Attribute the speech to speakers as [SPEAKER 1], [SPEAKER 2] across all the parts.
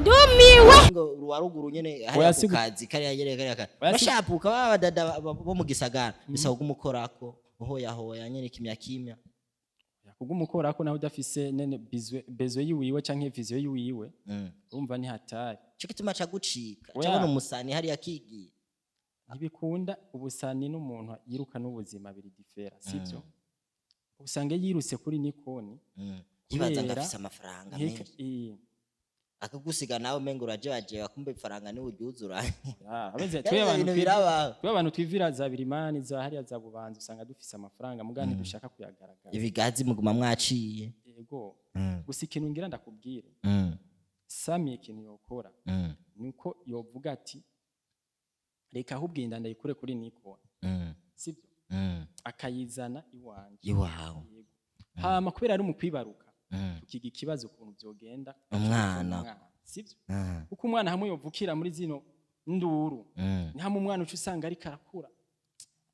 [SPEAKER 1] Ndumiwe.
[SPEAKER 2] Ngo ruwa ruguru nyene
[SPEAKER 3] Oya,
[SPEAKER 2] hariya
[SPEAKER 3] si
[SPEAKER 2] ku kazi kariya nyene kariya kazi
[SPEAKER 3] Oya, si-
[SPEAKER 2] bashapuka ba badada bo mu gisagara, bisaba kumukorako hoya hoya nyene, kimya kimya.
[SPEAKER 3] Kugumukorako naho udafise nene bizwe bezo yiwiwe canke vision yiwiwe, urumva ni hatari.
[SPEAKER 2] Cyo gituma ca gucika.
[SPEAKER 3] Oya.
[SPEAKER 2] Cabona umusani hariya kigiye.
[SPEAKER 3] Ntibikunda. Ubusani n'umuntu yiruka n'ubuzima biri différent, sivyo? Usanga yirutse kuri Nikon.
[SPEAKER 2] Yibaza ngo
[SPEAKER 3] Kubera
[SPEAKER 2] afise amafaranga menshi. Akagusiga nawe umengo urajebajeba, kumbe ifaranga niwe uryuzura.
[SPEAKER 3] Ah, abeze
[SPEAKER 2] Kandi
[SPEAKER 3] twe abantu
[SPEAKER 2] ibintu birabaho.
[SPEAKER 3] Twe abantu twivira za Birimani, za hariya za Bubanza, usanga dufise amafaranga muga ntidushaka kuyagaragaza.
[SPEAKER 2] Ibigazi muguma mwaciye.
[SPEAKER 3] Yego. Gusa ikintu ngira ndakubwire, Sami ikintu yokora nuko yovuga ati: "Reka ahubwo inda ndayikure kuri Nikon," sibyo? Akayizana iwanje.
[SPEAKER 2] Iwawe.
[SPEAKER 3] Yego. Hama kubera ari mu kwibaruka, tukiga ikibazo ukuntu vyogenda.
[SPEAKER 2] Umwana.
[SPEAKER 3] Sibyo? Kuko umwana hamwe yovukira muri zino nduru, ni hamwe umwana uca usanga ariko arakura,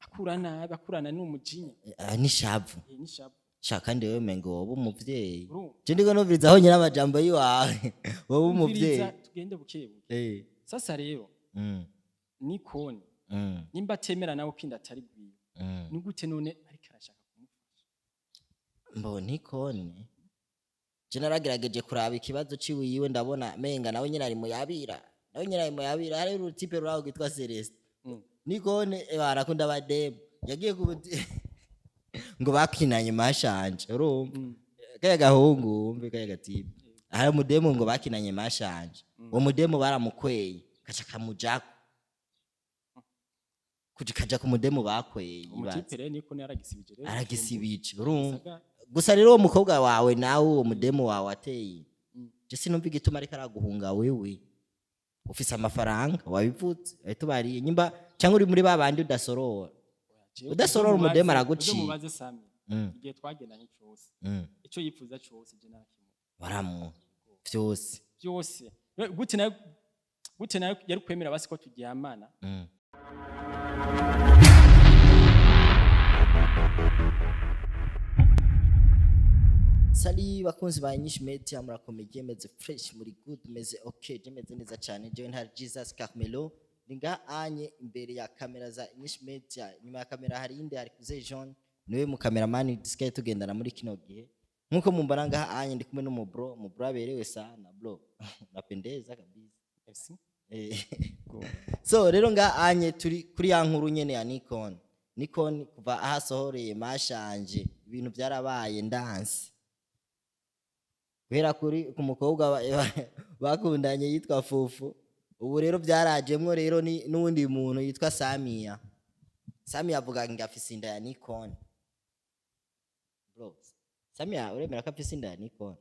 [SPEAKER 3] akura nabi, akurana n'umujinya.
[SPEAKER 2] Ah, n'ishavu.
[SPEAKER 3] Eh, n'ishavu.
[SPEAKER 2] Sha, kandi wewe umengo woba umuvyeyi.
[SPEAKER 3] Urumva?
[SPEAKER 2] Je ndiko numviriza aho nyine amajambo yiwawe, woba umuvyeyi.
[SPEAKER 3] Umviriza, tugende buke buke. Sasa rero, Nikon nimba atemera nawe ko inda atari gwiwe, ni gute none ariko arashaka kumufasha?
[SPEAKER 2] Mbo Nikon, je naragerageje kuraba ikibazo ciwiwe, ndabona menga nawe nyine ari muyabira, nawe nyine ari muyabira. Hari urutipe ruraho rwitwa Celeste. Nikon barakunda abademu, yagiye ku ngo bakinanye mashanje, urumva? Kaya gahungu, wumve kaya gatipe, hari umudemu ngo bakinanye mashanje, uwo mudemu baramukweye, kaca kamujako, kuja kaja ku mudemu bakweye, ibaze.
[SPEAKER 3] Umutipe rero Nikon yaragisibije rero.
[SPEAKER 2] Aragisibije, urumva?
[SPEAKER 3] Gisagara.
[SPEAKER 2] Gusa rero uwo mukobwa wawe nawe, uwo mudemu wawe ateye, je sinumva igituma ariko araguhunga. Wewe ufise amafaranga, wabivutse wabitubariye, nyimba cyangwa uri muri ba bandi udasorora.
[SPEAKER 3] Jewe
[SPEAKER 2] Udasorora umudemu araguciye.
[SPEAKER 3] uze mubaze Sami, igihe twagendanye cose, ico yifuza cose je narakimuha.
[SPEAKER 2] Waramuha vyose?
[SPEAKER 3] Byose. Gute nayo yari kwemera basi ko turyamana?
[SPEAKER 2] Sali bakunzi ba Nyinshi Media, murakomeye, meze fresh, muri good, meze okay, je meze neza cyane. Jewe ntari Jesus Carmelo, ni ngaha anye imbere ya kamera za Nyinshi Media. Nyuma ya kamera hari inde, hari Kuze Jean, niwe mu cameraman dusigaye tugendana muri kino gihe. Nkuko mumbona ngaha anye, ndi kumwe n'umu bro, mu bro aberewe sana. Bro, unapendeza kabisa.
[SPEAKER 3] Merci.
[SPEAKER 2] Eh.
[SPEAKER 3] Go.
[SPEAKER 2] So rero ngaha anye turi kuri ya nkuru nyene ya Nikon. Nikon kuva aho asohoreye mashanje, ibintu byarabaye ndanse, guhera kuri ku mukobwa bakundanye yitwa Fufu. Ubu rero byarajemwo rero ni n'uwundi muntu yitwa Samia. Samia avuga ngo afise inda ya Nikon. Bro, Samia uremera ko afise inda ya Nikon?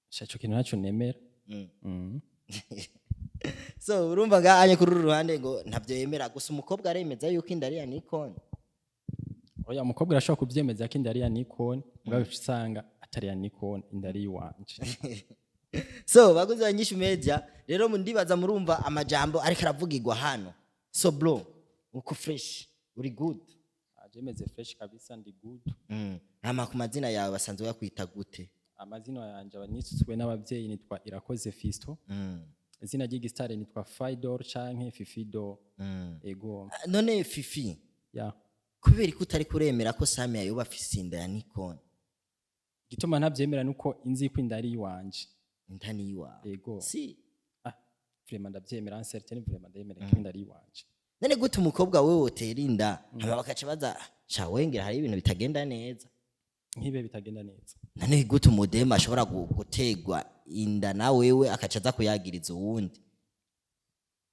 [SPEAKER 3] Sha, ico kintu naco nemera.
[SPEAKER 2] So urumva ngaha anye kuri uru ruhande ngo ntabyo yemera, gusa umukobwa aremeza yuko inda ari iya Nikon.
[SPEAKER 3] Oya, umukobwa arashobora kuvyemeza ko inda ari iya Nikon, mugabo usanga atari iya Nikon, inda ari iwanje.
[SPEAKER 2] So baguzi ba Nyinshi Media rero, ndibaza murumva amajambo ariko aravugirwa hano. So bro, uko fresh, uri good?
[SPEAKER 3] Aje meze fresh kabisa, ndi good.
[SPEAKER 2] Hama ku mazina yawe basanzwe bakwita gute?
[SPEAKER 3] Amazina yanje abanitswe n'abavyeyi nitwa Irakoze Fisto. Izina ry'igisitare nitwa Fidor canke Fifido. Ego.
[SPEAKER 2] None Fifi,
[SPEAKER 3] Ya.
[SPEAKER 2] kubera ko utari kuremera ko Samia yoba afise inda ya Nikon?
[SPEAKER 3] Igituma ntavyemera nuko inzi ko inda ari iwanje.
[SPEAKER 2] Inda ni iwawe?
[SPEAKER 3] Ego.
[SPEAKER 2] Si?
[SPEAKER 3] Ah, vraiment ndavyemera, certain, vraiment ndayemera ko inda ari iwanje.
[SPEAKER 2] None gute umukobwa wewe wotera inda, hama bakaca baza sha wengera hari ibintu bitagenda neza?
[SPEAKER 3] Nkibe bitagenda neza?
[SPEAKER 2] None gute umudemu ashobora gutegwa inda na wewe, akaca aza kuyagiriza uwundi?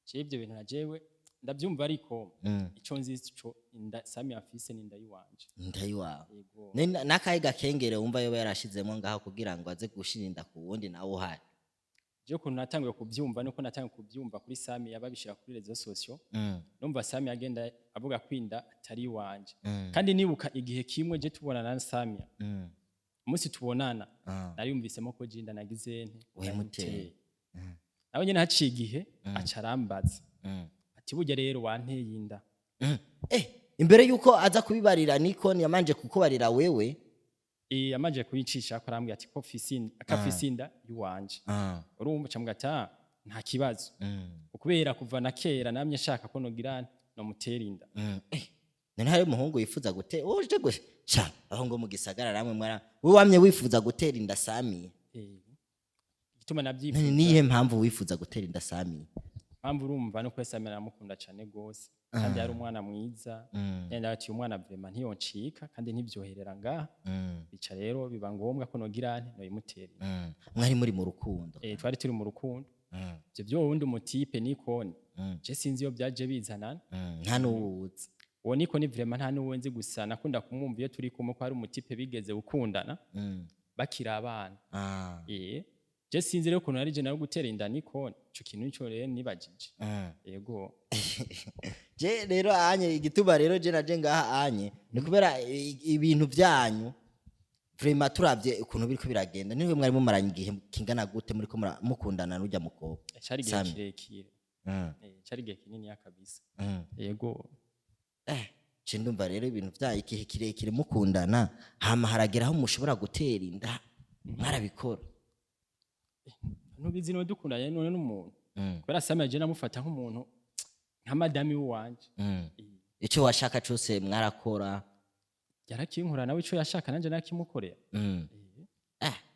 [SPEAKER 3] Je ivyo bintu na jewe ndavyumva, ariko ico nzi ico inda Sami afise ni inda yiwanje.
[SPEAKER 2] Inda yiwawe?
[SPEAKER 3] Ego.
[SPEAKER 2] Nakahe gakengere wumva yoba yarashizemo ngaho kugira ngo aze gushira inda ku wundi nawe uhari?
[SPEAKER 3] Je ukuntu natanguye kuvyumva nuko natanguye kuvyumva kuri Sami yababishira kuri réseaux sociaux. Numva Sami agenda avuga ko inda atari iwanje. Kandi nibuka igihe kimwe je tubonana na Samia, umunsi tubonana, nariyumvisemo ko je inda nagize nte?
[SPEAKER 2] Wayimuteye.
[SPEAKER 3] Nayimuteye. Nawe nyene haciye igihe aca arambaza ati: "Burya rero wanteye inda."
[SPEAKER 2] Eh, imbere yuko aza kubibarira Nikon, yamanje kukubarira wewe?
[SPEAKER 3] Amaze kuyicisha ko arambwira ati ko fise inda, akafise inda yuwanje. Urumva, camubwira ati: "Ah, nta kibazo." Kubera kuva na kera namye nshaka ko nogira nomutera inda.
[SPEAKER 2] None hari umuhungu wifuza gutera uje sha aho ngo mu gisagara namwe mwara wewe wamye wifuza gutera inda Samiya?
[SPEAKER 3] Igituma
[SPEAKER 2] None
[SPEAKER 3] navyifuza,
[SPEAKER 2] niyihe mpamvu wifuza gutera inda Samiya?
[SPEAKER 3] Mpamvu, urumva, no kwese namukunda cane gose, kandi yari umwana mwiza. Yenda ati umwana vraiment ntiyoncika kandi ntibyoherera ngaha. Bica rero biba ngombwa ko nogira nte, noyimutera inda.
[SPEAKER 2] Mwari muri mu rukundo?
[SPEAKER 3] Twari turi mu rukundo. Ivyo vyo wundi umutipe Nikoni, je sinzi iyo byaje bizanana.
[SPEAKER 2] Nta n'uwuzi?
[SPEAKER 3] Uwo Nikoni vraiment nta n'uwo nzi, gusa nakunda kumwumva iyo turi kumwe ko hari umutipe bigeze gukundana bakiri abana. Je sinzi rero ukuntu ari je nawe gutera inda Nikoni. Ico kintu nico rero nibajije. Yego.
[SPEAKER 2] Je rero anye igituba rero je naje ngaha anye ni kubera ibintu byanyu vraiment turavye ukuntu biriko biragenda, niwe mwari mumaranye igihe kingana gute muriko mukundana n'urya mukobwa?
[SPEAKER 3] Cari igihe
[SPEAKER 2] Sami.
[SPEAKER 3] kirekire. Cari igihe kinini kabisa. Yego.
[SPEAKER 2] Je ndumva rero ibintu vyayo igihe kirekire mukundana, hama haragera aho mushobora gutera inda, mwarabikora?
[SPEAKER 3] Ntubizi, niwe dukundanye none n'umuntu, kubera Sami yaje namufata nk'umuntu, nka madami wanje.
[SPEAKER 2] Ico washaka cose mwarakora?
[SPEAKER 3] Yarakinkora, nawe ico yashaka nanje nakimukorera.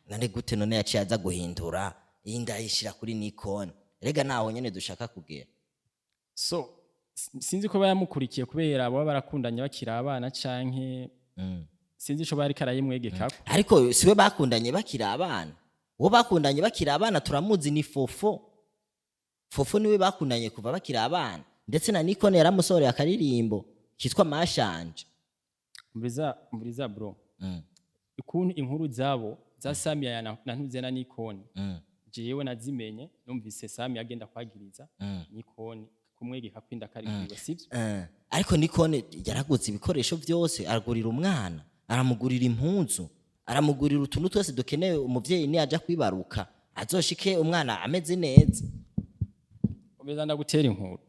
[SPEAKER 2] None gute none yaciye aza guhindura iyi nda yishira kuri Nikon? Rega naho nyene dushaka kugera.
[SPEAKER 3] So sinzi ko bayamukurikiye kubera baba barakundanye bakiri abana, canke sinzi ico bari karayimwegekako.
[SPEAKER 2] Ariko siwe bakundanye bakiri abana. Uwo bakundanye bakiri abana turamuzi, ni Fofo. Fofo niwe bakundanye kuva bakiri abana, ndetse na Nikon yaramusohoreye akaririmbo kitwa Mashanje.
[SPEAKER 3] Umviriza, umviriza bro, ukuntu inkuru zabo za Samia na Ntuze na Nikon, jewe nazimenye numvise Samia agenda kwagiriza Nikon kumwegeka kwinda kari kwiwe, sivyo?
[SPEAKER 2] Ariko Nikon yaraguze ibikoresho byose, aragurira umwana, aramugurira impuzu, aramugurira utuntu twose dukenewe umuvyeyi niyaja kwibaruka azoshike umwana ameze neza.
[SPEAKER 3] Umviriza, ndagutera inkuru.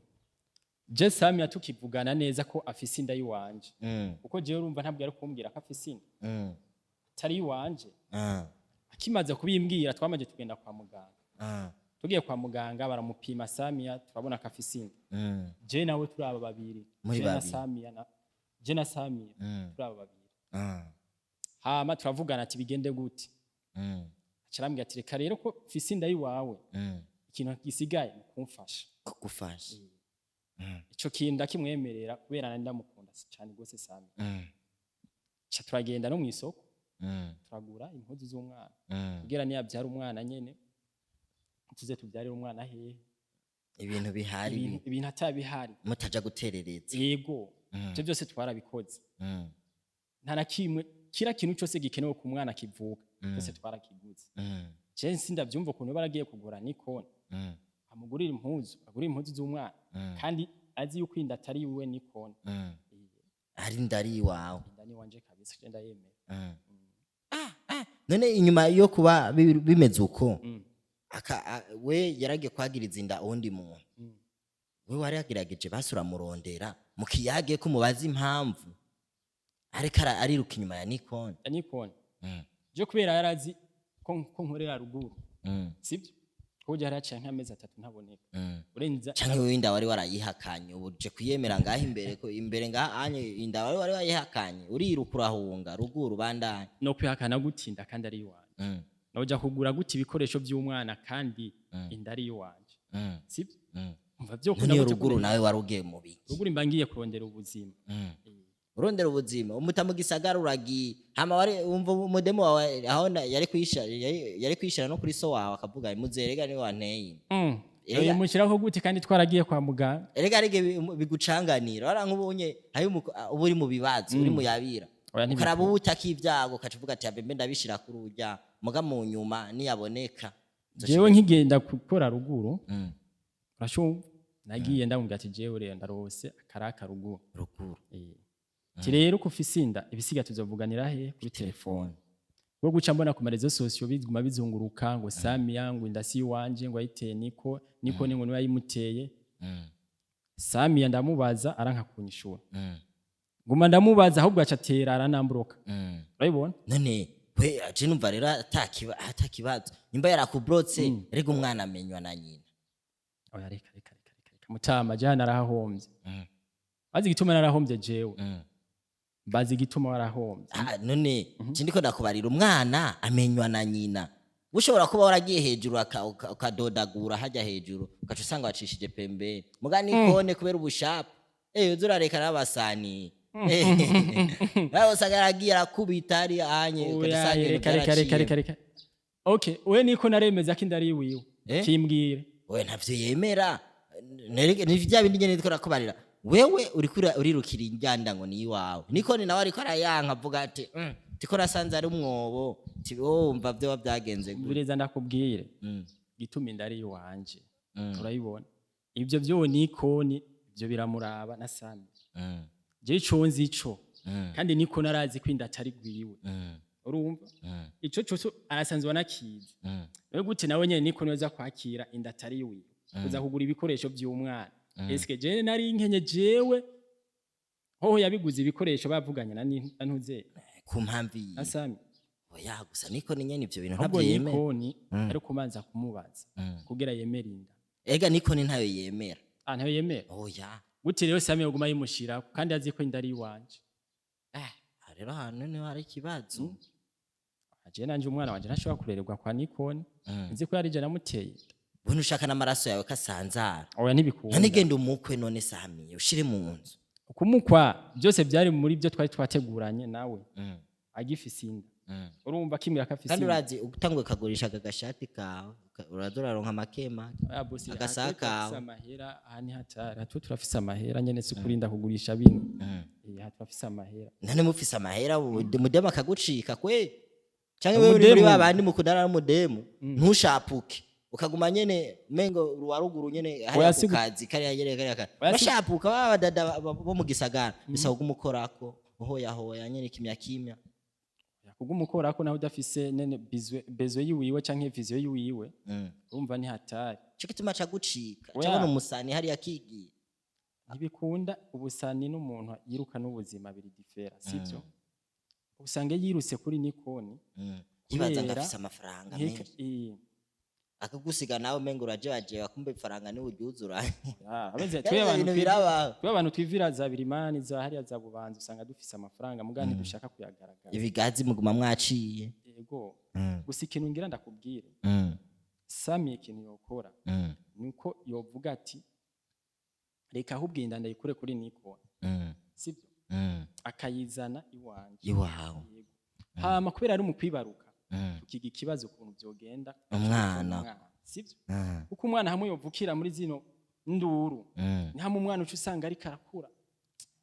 [SPEAKER 3] Je Samia tukivugana neza ko afise inda yiwanje, kuko jewe urumva ntabwo yari kumbwira ko afise inda atari iwanje. Akimaze kubimbwira, twamaze tugenda kwa muganga. Tugiye kwa muganga baramupima Samia, turabona ko afise inda. Je nawe turi aba babiri.
[SPEAKER 2] Muri
[SPEAKER 3] Je na
[SPEAKER 2] babiri.
[SPEAKER 3] Samia na je na Samia turi aba babiri. Hama turavugana ati bigende gute? Aca ati: "Reka rero ko mfise inda yiwawe, ikintu gisigaye ni kumfasha."
[SPEAKER 2] Kugufasha.
[SPEAKER 3] Ico kintu ndakimwemerera kubera nari ndamukunda cyane gose Samia. Ca turagenda no mw'isoko, turagura impuzu z'umwana kugira niyabyara umwana nyene tuze tubyarire umwana hehe?
[SPEAKER 2] Ibintu bihari.
[SPEAKER 3] Ibintu atabihari.
[SPEAKER 2] Mutaja guterereza.
[SPEAKER 3] Yego. Ivyo byose twarabikoze. Nta na kimwe, kira kintu cyose gikenewe ku mwana kivuka, byose twarakiguze. Je sindavyumva ukuntu baragiye kugura Nikon, amugurira impuzu, agurira impuzu z'umwana, kandi azi yuko inda atari iwe Nikon.
[SPEAKER 2] Ari inda ari iwawe.
[SPEAKER 3] Inda ni wanje kabisa, je ndayemera.
[SPEAKER 2] None inyuma yo kuba bimeze uko, we yaragiye kwagiriza inda uwundi muntu, we waragerageje basi uramurondera mukiyage ko mubaza impamvu ariko ariruka inyuma ya Nikon?
[SPEAKER 3] Ya Nikon, je kubera yarazi ko nkorera ruguru, sibyo, ko ujya haraciye nk'amezi 3 ntaboneka, urenza.
[SPEAKER 2] Canke wewe inda wari warayihakanye, ubu uje kuyemera ngaho imbere, ko imbere ngaha anye inda wari wayihakanye, uriruka urahunga ruguru, bandanye?
[SPEAKER 3] No kwihakana gutinda kandi ari iwanje? Noja kugura gute ibikoresho by'umwana kandi inda ari iwanje, sibyo? Umva byo.
[SPEAKER 2] None iyo ruguru nawe wari ugiye mu biki?
[SPEAKER 3] Ruguru mba ngiye kurondera ubuzima.
[SPEAKER 2] Urondera ubuzima, umuta mu gisagara uragiye, hama wari wumva umudemu wawe aho yari kwishira no kuri so wawe akavuga: "Muzerega niwe wanteye inda." Erega-
[SPEAKER 3] Mushyiraho gute kandi twaragiye kwa muganga?
[SPEAKER 2] Erega arige bigucanganira wara nk'ubunye hari uba uri mu bibazo, uri mu yabira,
[SPEAKER 3] Oya, ntibikunda.
[SPEAKER 2] ukaraba uba utaka ibyago, ukaca uvuga ati: "Abe mbe ndabishira kuri urya muga mu nyuma niyaboneka."
[SPEAKER 3] Jewe nkigenda gukora ruguru, urashumva, nagiye ndamubwira ati: "Jewe rero ndarose akaraka ruguru."
[SPEAKER 2] Ruguru.
[SPEAKER 3] Ati: "Rero ko ufise inda, ibisiga tuzovuganira he? Kuri telefone." Bwo guca mbona ku ma réseaux sociaux biguma bizunguruka ngo Samia ngo inda si iwanje, ngo ayiteye Niko, Niko ni ngo niwe yayimuteye. Samia ndamubaza, aranka kunyishura. Nguma ndamubaza, ahubwo aca atera aranamburoka. Urabibona?
[SPEAKER 2] None We aje numva rero atakibazo nimba yarakubrotse, rega umwana amenywa na nyina.
[SPEAKER 3] Oya, reka, reka, reka, reka, reka, mutama, jana narahombye. Bazi igituma narahombye jewe? Bazi igituma warahombye?
[SPEAKER 2] Ah, none je ndiko ndakubarira, umwana amenywa na nyina. Ushobora kuba waragiye hejuru ukadodagura hajya hejuru, ugaca usanga wacishije pembeni. Muga nikone kubera ubushapu, uza urareka n'abasani. Nawe usanga yaragiye arakubita hariya anye, ugaca
[SPEAKER 3] Oya,
[SPEAKER 2] usanga ibintu
[SPEAKER 3] reka, reka, reka, reka,
[SPEAKER 2] byaraciye.
[SPEAKER 3] Reka, okay, we niko naremeza ko inda ari iwiwe?
[SPEAKER 2] Eh?
[SPEAKER 3] Kimbwire.
[SPEAKER 2] We ntavyo yemera. Ni vya bindi nyene ndiko nakubarira. Wewe uriko urirukira injyanda ngo ni iwawe, nikone nawe ariko arayanka, avuga ati tiko nasanze ari umwobo." Ti wumva vyoba byagenze gute?
[SPEAKER 3] Umviriza ndakubwire. Gituma inda ari iwanje, urayibona, ibyo byo nikoni ibyo biramuraba na Sami. Je ico nzi ico, kandi niko narazi ko inda atari gwiwe. Urumva, ico cose arasanzwe anakizi. Wewe gute nawe nyene niko noza kwakira inda atari iwiwe, kuza kugura ibikoresho vy'umwana? Eske je nari nkenye jewe? Hoho yabiguze ibikoresho bavuganye na ntuze
[SPEAKER 2] Ku mpamvu iyi
[SPEAKER 3] na Sami.
[SPEAKER 2] Oya, gusa nikoni nyene ivyo bintu
[SPEAKER 3] Ahubwo
[SPEAKER 2] ntabyo yemera.
[SPEAKER 3] Nikoni ari kubanza kumubaza kugira yemere inda.
[SPEAKER 2] Ega nikoni ntayo yemera.
[SPEAKER 3] Ah, ntayo yemera?
[SPEAKER 2] Oya.
[SPEAKER 3] Gute rero Sami yoguma yimushirako kandi azi ko inda ari iwanje?
[SPEAKER 2] Aha rero ahantu niho hari ikibazo.
[SPEAKER 3] Je nanje umwana wanje ntashobora kurererwa kwa Nikoni nzi ko yari je namuteye inda.
[SPEAKER 2] Ubona ushaka n'amaraso yawe kasanzara.
[SPEAKER 3] Oya, ntibikunda.
[SPEAKER 2] None genda umukwe, none Samiye ushire mu nzu.
[SPEAKER 3] Kumukwa byose byari muri byo twari twateguranye nawe agifise inda. Urumva kimwe akafise
[SPEAKER 2] Kandi
[SPEAKER 3] inda.
[SPEAKER 2] urazi utanguye ukagurisha aka gashati kawe, uraza uraronka make make.
[SPEAKER 3] Oya bosi,
[SPEAKER 2] Agasaka
[SPEAKER 3] aha twe turafise
[SPEAKER 2] kawe.
[SPEAKER 3] amahera, aha ni hatari, aha twe turafise amahera nyene, si kurinda kugurisha bino. Aha turafise amahera.
[SPEAKER 2] None mufise amahera, mudemu akagucika kwe? Canke wewe uri muri
[SPEAKER 3] Umudemu.
[SPEAKER 2] ba bandi mukundana n'umudemu ntushapuke, ukaguma nyene mengo uruwa ruguru nyene hariya
[SPEAKER 3] Oya,
[SPEAKER 2] ku kazi kariya nyene kariya
[SPEAKER 3] Oya,
[SPEAKER 2] bashapuka ba badada bo mu gisagara, bisaba kuguma ukorako uhoyahoya nyene kimya kimya.
[SPEAKER 3] Kuguma ukorako naho udafise nene besoin yiwiwe canke vision yiwiwe, urumva ni hatari.
[SPEAKER 2] Ico gituma cagucika.
[SPEAKER 3] Oya.
[SPEAKER 2] Cabona umusani hariya akigiye.
[SPEAKER 3] Ntibikunda. Ubusani n'umuntu yiruka n'ubuzima biri différent, sivyo? Usange yirutse kuri Nikoni
[SPEAKER 2] Yibaza ngo
[SPEAKER 3] kubera
[SPEAKER 2] afise amafaranga menshi, akagusiga nawe umengo urajebajeba, kumbe ifaranga niwe uryuzura.
[SPEAKER 3] Ah, abeze
[SPEAKER 2] Kandi
[SPEAKER 3] twe
[SPEAKER 2] ivyo
[SPEAKER 3] abantu
[SPEAKER 2] bintu birabaho.
[SPEAKER 3] twe abantu twivira za birimani za hariya za Bubanza, usanga dufise amafaranga muga ntidushaka kuyagaragaza.
[SPEAKER 2] Ibigazi muguma mwaciye.
[SPEAKER 3] Yego. Gusa ikintu ngira ndakubwire, Sami ikintu yokora nuko yovuga ati: "Reka ahubwo inda ndayikure kuri Nikoni," sibyo? Akayizana iwanje.
[SPEAKER 2] Iwawe.
[SPEAKER 3] Yego. Hama kubera ari mu kwibaruka, tukiga ikibazo ukuntu vyogenda.
[SPEAKER 2] Umwana.
[SPEAKER 3] Sibyo? Kuko umwana hamwe yovukira muri zino nduru, ni hamwe umwana uca usanga ariko arakura,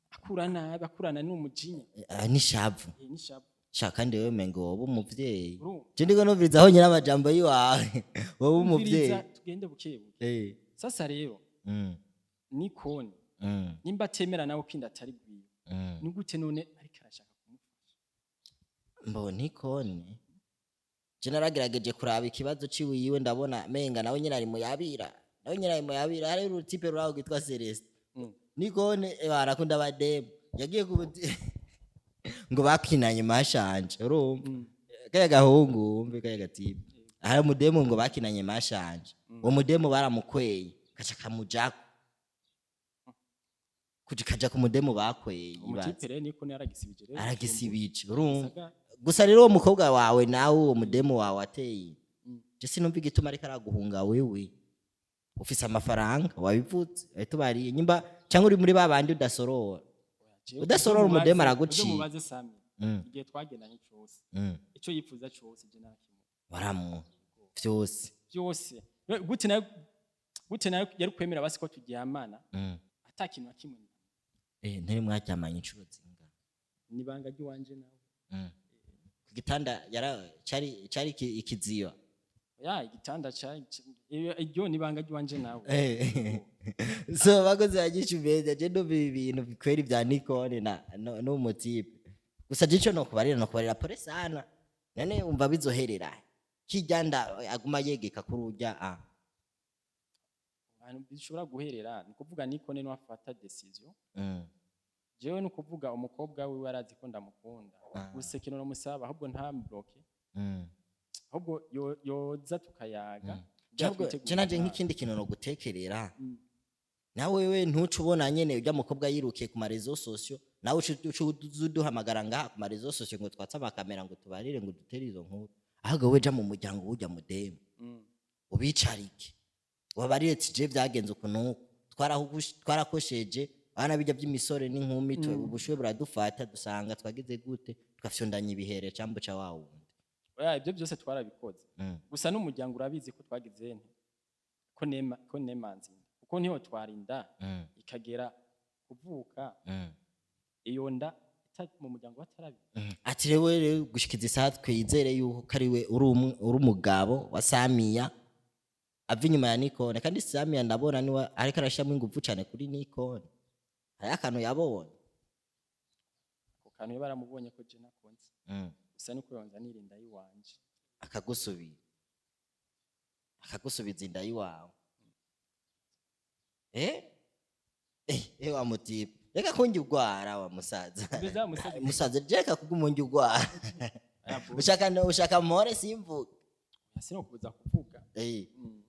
[SPEAKER 3] akura nabi, akurana n'umujinya.
[SPEAKER 2] Ah, n'ishavu.
[SPEAKER 3] N'ishavu.
[SPEAKER 2] Sha, kandi wewe mengo wowe umuvyeyi.
[SPEAKER 3] Urumva?
[SPEAKER 2] Je ndiko numviriza aho nyine amajambo yiwawe, wowe umuvyeyi.
[SPEAKER 3] Umviriza, tugende buke buke. Sasa rero, Nikoni nimba atemera nawe ko inda atari gwiwe, ni gute none ariko arashaka kumufasha?
[SPEAKER 2] Mbo nikone je naragerageje kuraba ikibazo ciwiwe, ndabona menga nawe nyine ari muyabira, nawe nyine ari muyabira. Hari urutipe ruraho rwitwa Celeste. Nikone barakunda abademu, yagiye ku ngo bakinanye mashanje, urumva kaya gahungu, wumve kaya gatipe, hari umudemu ngo bakinanye mashanje, uwo mudemu baramukweye, kaca kamujako kuja kaja ku mudemu bakweye, ibaze.
[SPEAKER 3] Umutipe rero Nikoni yaragisibije rero.
[SPEAKER 2] Aragisibije, urumva.
[SPEAKER 3] Gisagara.
[SPEAKER 2] Gusa rero uwo mukobwa wawe nawe, uwo mudemu wawe ateye, je sinumva igituma ariko araguhunga. Wewe ufise amafaranga, wabivutse tubariye nyimba, cyangwa uri muri ba bandi udasorora?
[SPEAKER 3] Jewe
[SPEAKER 2] Udasorora umudemu araguciye.
[SPEAKER 3] Uzomubaze Sami, igihe twagendanye cose, ico yifuza cose je narakimuha.
[SPEAKER 2] Waramuha vyose?
[SPEAKER 3] Byose. Gute nayo yari kwemera basi ko turyamana ata kintu na kimwe?
[SPEAKER 2] Ntari mwaryamanye inshuro zingana?
[SPEAKER 3] Nibanga ry'iwanje nawe.
[SPEAKER 2] Ku gitanda yara cari ikiziba.
[SPEAKER 3] Ya, igitanda ca iryo nibanga ry'iwanje nawe.
[SPEAKER 2] So bakoze yagisha ubeza, je ndumva ibi bintu bikwera ibya Nikone na n'umutipe. Gusa je ico nokubarira pole sana. None umva bizoherera kijya nda aguma yegeka kuri urya a
[SPEAKER 3] Ahantu bishobora guherera ni kuvuga Nikone no afata décision. Jewe ni ukuvuga umukobwa wiwe arazi ko ndamukunda. Gusa ikintu nomusaba, ahubwo ntambloke, ahubwo yoza tukayaga kugira
[SPEAKER 2] Ahubwo
[SPEAKER 3] twitegure
[SPEAKER 2] je nanje
[SPEAKER 3] umwana.
[SPEAKER 2] Nk'ikindi kintu no gutekerera nawe, we ntuce ubona nyene urya mukobwa yirukiye ku ma réseaux sociaux, nawe uce uduhamagara ngaha ku ma réseaux sociaux ngo twatse amakamera, ngo tubarire, ngo dutere izo nkuru. Ahubwo we ja mu muryango w'urya mudemu, ubicarike, wabarire ati: "Je vyagenze ukuntu, twarakosheje abana bijya by'imisore n'inkumi, ubushuhe buradufata, dusanga twagize gute, tugafyondanya ibihere cambo ca wa wundi."
[SPEAKER 3] Oya, ibyo byose twarabikoze. Gusa n'umuryango urabizi ko twagize nte ko nema ko nemanze inda, kuko niho twarinda ikagera kuvuka iyo nda mu muryango batarabizi.
[SPEAKER 2] Ati rero gushikiza isaha twizere yuko ko ari we uri umugabo wa Samiya ava inyuma ya Nikone. Kandi Samiya ndabona niwe ariko arashyiramo ingufu cyane kuri Nikone, hariho akantu yabonye.
[SPEAKER 3] Ako kantu iyo baramubonye ko je nakonze, gusa nuko yonza nirinda yiwanje.
[SPEAKER 2] Akagusubira, akagusubiza inda y'iwawe. Wa mutipe, reka kunjya ugwara wa musaza.
[SPEAKER 3] Mbese wa musaza.
[SPEAKER 2] Musaza, reka kuguma unjya ugwara.
[SPEAKER 3] Aya bo.
[SPEAKER 2] Ushaka mpore simvuge?
[SPEAKER 3] Sinokubuza kuvuga.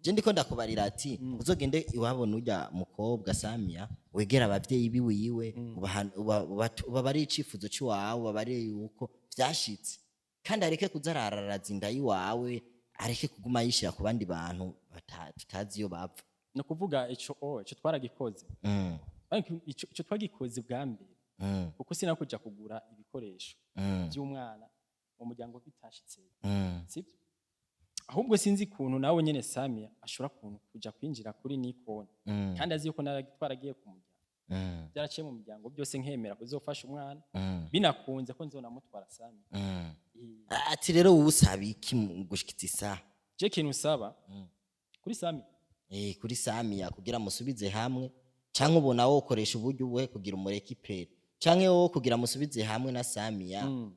[SPEAKER 2] Je ndiko ndakubarira ati uzogende iwabo n'urya mukobwa Samia, wegera abavyeyi biwiwe, ubabarire icifuzo c'iwawe, ubabarire yuko vyashitse, kandi areke kuza arararaza inda y'iwawe, areke kuguma yishira ku bandi bantu tutazi iyo bapfa.
[SPEAKER 3] Ni ukuvuga ico ico twaragikoze. Ariko ico twagikoze bwa mbere, kuko sinakuja kugura ibikoresho by'umwana mu muryango bitashitse, sibyo? Ahubwo sinzi ukuntu nawe nyene Samia ashobora kuntu kuja kwinjira kuri Nikon, kandi azi yuko twaragiye ku muryango, byaraciye mu muryango byose, nkemera kuzofasha umwana, binakunze ko nzonamutwara Samia.
[SPEAKER 2] Ati rero wowe usaba iki mu gushikitsa isaha?
[SPEAKER 3] Je kintu usaba kuri Samia?
[SPEAKER 2] Kuri Samia, kugira musubize hamwe, canke ubona wowe ukoresha uburyo ubuhe kugira umureke ipere, canke wowe kugira musubize hamwe na Samia,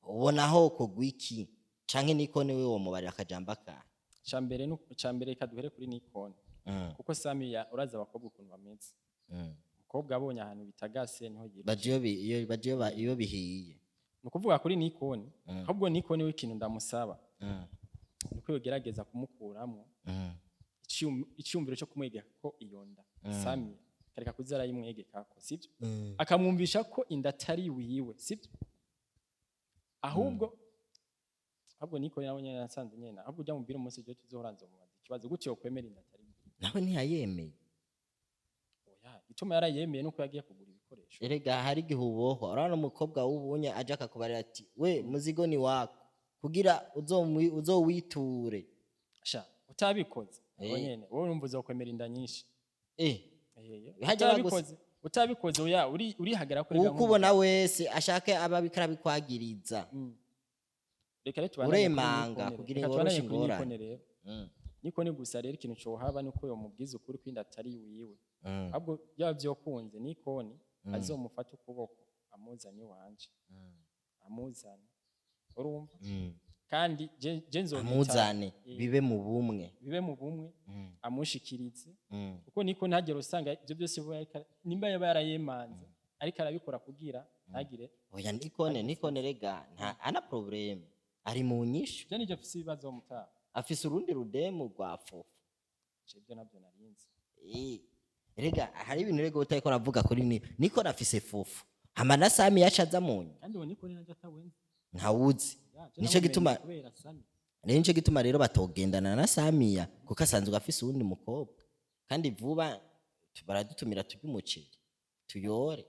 [SPEAKER 2] ubona aho kogwa iki, canke Nikone we womubarira akajambo akahe?
[SPEAKER 3] Cambere cambere kaduhere kuri Nikon, kuko Samia uraza abakobwa ukuntu bameze. Umukobwa abonye ahantu bitagase niho yiruka.
[SPEAKER 2] Baje iyo baje iyo bihiye.
[SPEAKER 3] Ni ukuvuga kuri Nikon, ahubwo Nikon we ikintu ndamusaba nuko yogerageza kumukuramwo icyumviro cyo kumwegeka ko iyo nda Samia, kareka kuza arayimwegekako, sibyo? Akamwumvisha ko inda atari wiwe, sibyo? Ahubwo Nikon nawe nyene nasanze nyene, ahubwo ujya mubwira umunsi ujye tuzohora nzomubaza ikibazo gutyo yokwemera inda atari wiwe.
[SPEAKER 2] Nawe ntiyayemeye.
[SPEAKER 3] Oya, igituma yarayemeye nuko yagiye kugura ibikoresho.
[SPEAKER 2] Erega hari igihe ubohwa, urabona umukobwa w'ubunye aje akakubarira ati: "We muzigo ni wako," kugira uzowiture.
[SPEAKER 3] Sha utabikoze ubwo nyene wowe urumva uzokwemera inda nyinshi.
[SPEAKER 2] Hajya
[SPEAKER 3] Utabikoze oya, urihagara kuri
[SPEAKER 2] uko ubona wese ashake ababikora bikwagiriza.
[SPEAKER 3] Reka rero tubandanye kuri
[SPEAKER 2] Uremanga
[SPEAKER 3] Nikon.
[SPEAKER 2] kugira
[SPEAKER 3] Reka
[SPEAKER 2] ngo woroshe
[SPEAKER 3] tubandanye kuri
[SPEAKER 2] ingorane.
[SPEAKER 3] Nikon rero. Nikon gusa rero ikintu cohaba nuko yomubwiza ukuri ko inda atari wiwe. Ahubwo byaba vyokunze Nikon azomufata ukuboko amuzanye iwanje, amuzane, urumva? Kandi je nzobita
[SPEAKER 2] Amuzane, bibe mu bumwe.
[SPEAKER 3] Bibe mu bumwe, amushikirize, kuko niko ntagera usanga ibyo byose nimba yaba yarayemanze ariko arabikora kugira ntagire.
[SPEAKER 2] Oya, Nikone rega nta ana problème, ari mu nyishu.
[SPEAKER 3] Byo nivyo mfise ibibazo mutaha.
[SPEAKER 2] Afise urundi rudemu rwa fofo.
[SPEAKER 3] Je ibyo nabyo narinzi.
[SPEAKER 2] Rega hari ibintu rega utariko aravuga kuri ni Nikone afise fofo, hama na Sami yacaza mu nyuma.
[SPEAKER 3] Kandi uwo Nikone naje atawenze.
[SPEAKER 2] Ntawuzi.
[SPEAKER 3] Ya, je
[SPEAKER 2] Nico
[SPEAKER 3] namumenye
[SPEAKER 2] gituma
[SPEAKER 3] kubera Sami.
[SPEAKER 2] Rero nico gituma rero batogendana na Samiya, kuko asanzwe afise uwundi mukobwa, kandi vuba baradutumira turye umuceri tuyore.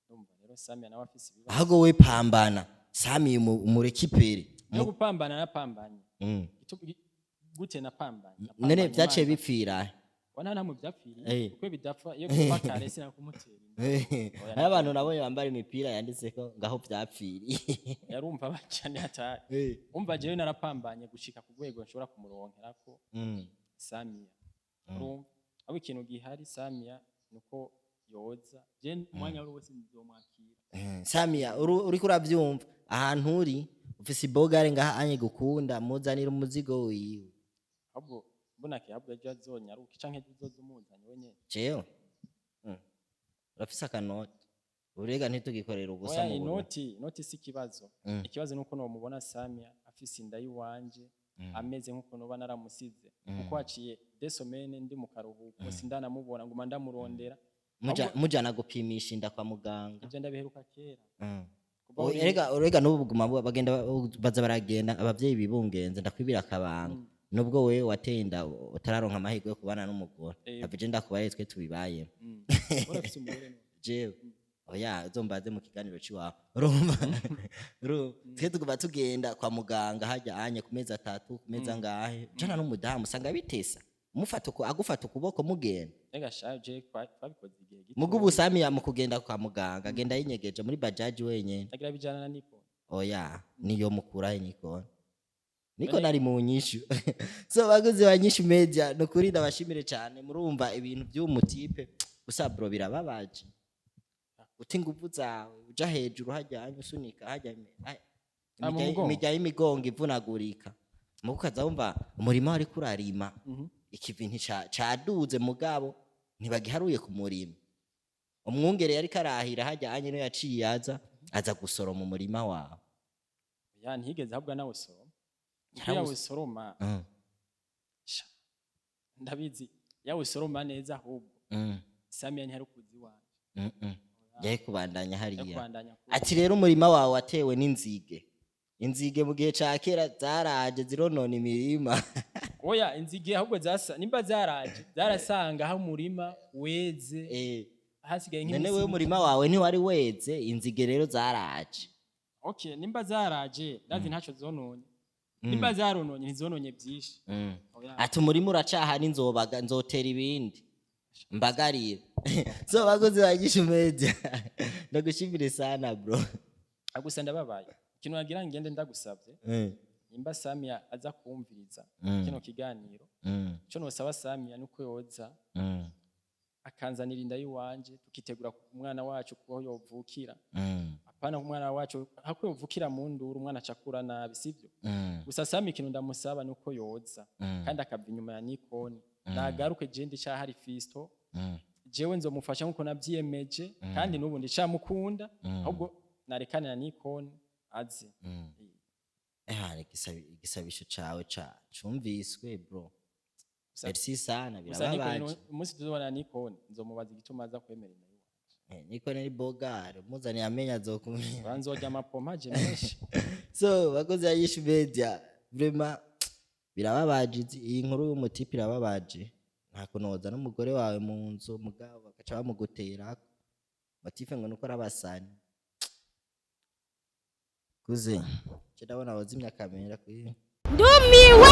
[SPEAKER 3] Ndumva rero Sami nawe afise ibibazo.
[SPEAKER 2] Ahubwo we pambana Sami umureke ipere.
[SPEAKER 3] No gupambana napambanye. Gute napambanye?
[SPEAKER 2] None
[SPEAKER 3] Napambanye
[SPEAKER 2] vyaciye
[SPEAKER 3] Imana.
[SPEAKER 2] bipfira?
[SPEAKER 3] Wana nta mu byapfiriye, kuko iyo bidapfa, iyo bipfa kare sinakumutera inda. Oya.
[SPEAKER 2] Hari abantu nabonye bambara imipira yanditseko ngaho vyapfiriye.
[SPEAKER 3] Yarumva bacane hatari. Umva, jewe narapambanye gushika ku rwego nshobora kumuronkerako Samia, urumva? Abo ikintu gihari Samia nuko yoza, je umwanya wari wose nzomwakira.
[SPEAKER 2] Samia, uriko uravyumva ahantu uri, ufise ibogare ngaha anye gukunda, muzanira umuzigo wiwe.
[SPEAKER 3] Ahubwo mbona ke ahubwo ejo azonyaruke canke ejo uzoza umuzanye wenyene.
[SPEAKER 2] Jewe? Urafise akanoti? Urega ntitugikorera ubusa
[SPEAKER 3] Oya,
[SPEAKER 2] mu Burundi.
[SPEAKER 3] Inoti si ikibazo. Ikibazo nuko nomubona Samia afise inda y'iwanje, ameze nkuko noba naramusize, kuko haciye 2 semaines ndi mu karuhuko, sindanamubona, nguma ndamurondera.
[SPEAKER 2] Mujana gupimisha inda kwa muganga.
[SPEAKER 3] Ivyo ndabiheruka kera. Kuva
[SPEAKER 2] Erega n'ubu buguma bagenda baza baragenda abavyeyi bibungenze. Ndakwibira akabanga, nubwo wewe wateye inda utararonka amahirwe yo kubana n'umugore, avije ndakubaye twe tubibayemo.
[SPEAKER 3] Urafise umugore none?
[SPEAKER 2] Jewe oya, uzombaze mu kiganiro ciwawe. Urumva, urumva twe tuguma tugenda kwa muganga hajya anye ku mezi 3, ku mezi angahe, jana n'umudamu usanga bitesa mufata uku, agufata ukuboko mugenda.
[SPEAKER 3] Ega sha, je twabikoze igihe gito.
[SPEAKER 2] Muga ubu Samiya mu kugenda kwa muganga agenda yinyegeje muri bajaji wenyene.
[SPEAKER 3] Agira bijana na Nikon.
[SPEAKER 2] Oya, niyo mukurahe Nikon? Niko nari mu nyishu. So baguzi ba Nyishu Media, nukuri ndabashimire cyane. Murumva ibintu by'uwo mutipe gusa bro, birababaje uta inguvu zawe uja hejuru hajyanye usunika hajya
[SPEAKER 3] Ah, mu mugongo.
[SPEAKER 2] Imirya y'imigongo ivunagurika, mugo ukaza wumva umurima wariko urarima, ikivi caduze, mugabo ntibagiharuye ku murima. Umwungere yariko arahira hajyanye niyo yaciye aza gusoroma umurima wawe.
[SPEAKER 3] Ya, ntiyigeze ahabwa nawe soroma, kuko yawusoroma, sha, ndabizi yawusoroma neza ahubwo Samia ntiyari kuza iwanje.
[SPEAKER 2] Yari kubandanya
[SPEAKER 3] Yari
[SPEAKER 2] hariya.
[SPEAKER 3] kubandanya
[SPEAKER 2] Ati rero umurima wawe watewe n'inzige. Inzige mu gihe ca kera zaraje zironona imirima.
[SPEAKER 3] Oya, inzige ahubwo zasa nimba zaraje zarasanga aho umurima weze, hasigaye
[SPEAKER 2] None
[SPEAKER 3] nk'imisi
[SPEAKER 2] wewe
[SPEAKER 3] mike.
[SPEAKER 2] Umurima wawe ntiwari weze, inzige rero zaraje.
[SPEAKER 3] Okay, nimba zaraje ndazi ntaco zononye, nimba zarononye ntizononye byinshi. Oya.
[SPEAKER 2] Ati umurima uracahari, nzobaga nzotera ibindi mbagarira. So bakozi ba Nyishu Media, ndagushimire sana bro.
[SPEAKER 3] Gusa ndababaye. Ikintu nagira ngende ndagusabye, nimba Samia aza kumviriza kino kiganiro, ico nosaba Samia nuko yoza akanzanira inda y'iwanje, tukitegura ku mwana wacu kuho yovukira. Apana ku mwana wacu hako yovukira mu nduru, umwana acakura nabi, sivyo? Gusa Sami, ikintu ndamusaba nuko yoza kandi akava inyuma ya Nikon, nagaruke. Je ndicahari Fisto, jewe nzomufasha nkuko navyiyemeje, kandi n'ubu ndicamukunda. Ahubwo narekane na Nikon aze.
[SPEAKER 2] Igisabisho cawe cumviswe bro. Merci sana.
[SPEAKER 3] Gusa Nikon,
[SPEAKER 2] Birababaje.
[SPEAKER 3] umunsi tuzobona na Nikon nzomubaza igituma aza kwemera inda yiwanje.
[SPEAKER 2] Nikon ni bogare, muzaniye amenyo azokumenya.
[SPEAKER 3] Banzorya amapomaje menshi.
[SPEAKER 2] So bakozi ya Nyishu Media, vraiment birababaje. Iyi nkuru y'umutipe irababaje. Nta kunoza n'umugore wawe mu nzu, mugabo bagaca bamugutera motife ngo nuko arabasani kuze. Ndabona wazimya kamera kuri
[SPEAKER 1] Ndumiwe.